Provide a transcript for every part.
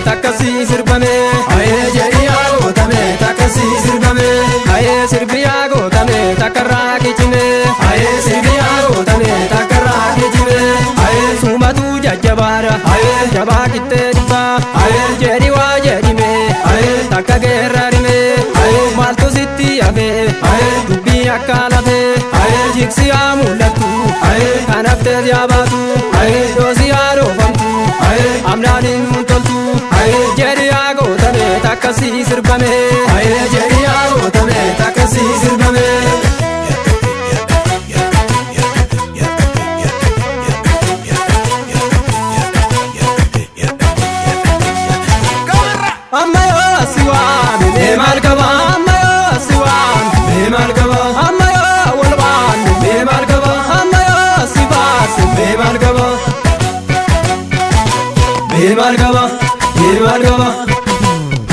Takasi sirbame, aye jeriya gotame, takasi sirbame, aye sirbiya gotame, takarra kichime, aye sirbiya gotame, takarra kichime, aye sumatu jajjabara, aye jabaa kitte dibba, aye jeri waa jerime, aye takka geerarime, aye maaltu sitti hafe, aye dubbii akka lafe, aye jigsi haa mul'attu, aye kan haftes yaa baatu, aye doosi haa dhoofamtu, aye amnaan hin toltu. Jeriya gotame takasi sirbame, aye jeriya gotame takasi sirbame. Amma yoo asiwaan mee maal qaba, amma yoo asiwaan mee maal qaba, amma yoo wal waan mee maal qaba, amma yoo si baase mee maal qaba, mee maal qaba. Mee maal qaba?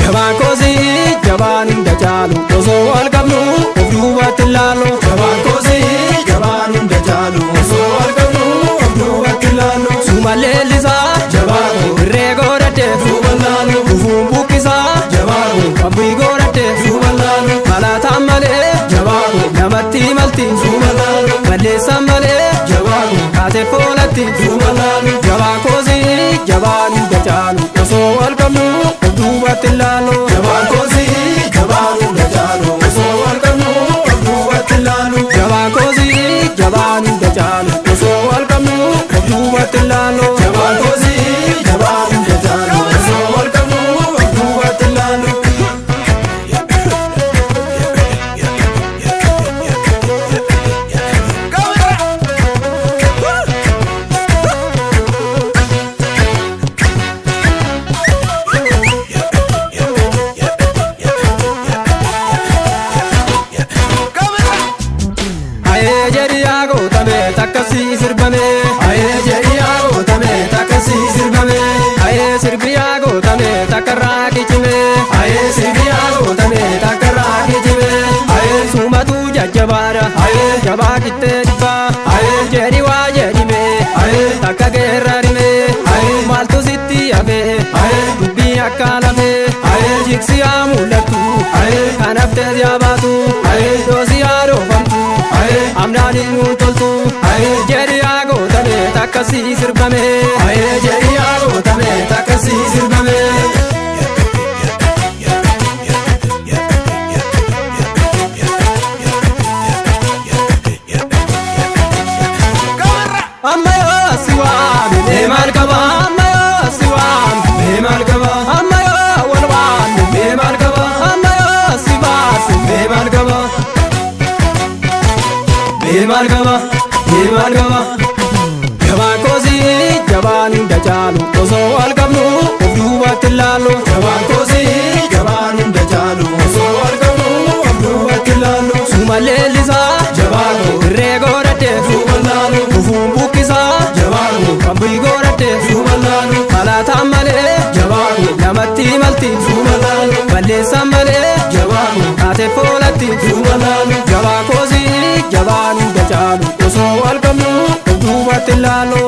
Jabaan koosii jabaan hunda caalu osoo wal qabnu of duubatti ilaallu. Jabaan koosii jabaan hunda caalu osoo wal qabnu of duubatti ilaallu. Suma leellisaa jabaa koo irree godhadhe duuba laalu. Gufuun buqqisaa jabaa koo qabbii godhadhe duuba laalu. Malaataan malee jabaa koo namatti malti duuba laalu. Balleessaan malee jabaa koo kaatee foolatti duuba laalu. Jabaan koosii jabaan hunda caalu osoo wal qabnu of duubatti ilaallu. Jabaan koosii jabaan hunda caalu osoo wal qabnu of duubatti ilaallu. Jabaan koosii jabaan hunda caalu osoo wal qabnu of duubatti ilaallu. Jabaan koosii jabaan hunda caalu osoo wal qabnu of duubatti ilaallu. Aye jeriya gotame takasi sirbame, aye jeriya gotame takasi sirbame, aye sirbiya gotame takarra kichime, aye sirbiya gotame takarra kichime, aye sumatu jajjabaara, aye jabaa kitte dibba, aye jeri waa jerime, aye takka geerarime, aye maaltu sitti hafe, aye dubbii akka lafe, aye jigsi haa mul'attu, aye kan haftes yaa baatu, aye doosi haa dhoofamtu, aye amnaan hin toltu, aye jeriya gotame takasi sirbame, aye jeriya gotame takasi sirbame. Amma yoo asiwaan Mee maal qaba? amma yoo asiwaan Mee maal qaba? amma yoo wal waan Mee maal qaba? amma yoo si baase Mee maal qaba? Mee maal qaba? Mee maal qaba? Jabaan koosii jabaan hunda caalu osoo wal qabnu of duubatti ilaallu. Jabaan koosii jabaan hunda caalu osoo wal qabnu of duubatti ilaallu. Suma leellisaa Jabaa koo irree godhadhe duuba laalu. Gufuun buqqisaa Jabaa koo qabbii godhadhe duuba laalu. Malaataan malee Jabaa koo namatti malti duuba laalu. Balleessaan malee Jabaa koo kaatee foolatti duuba laalu. Jabaan koosii jabaan hunda caalu osoo wal qabnu of duubatti ilaallu.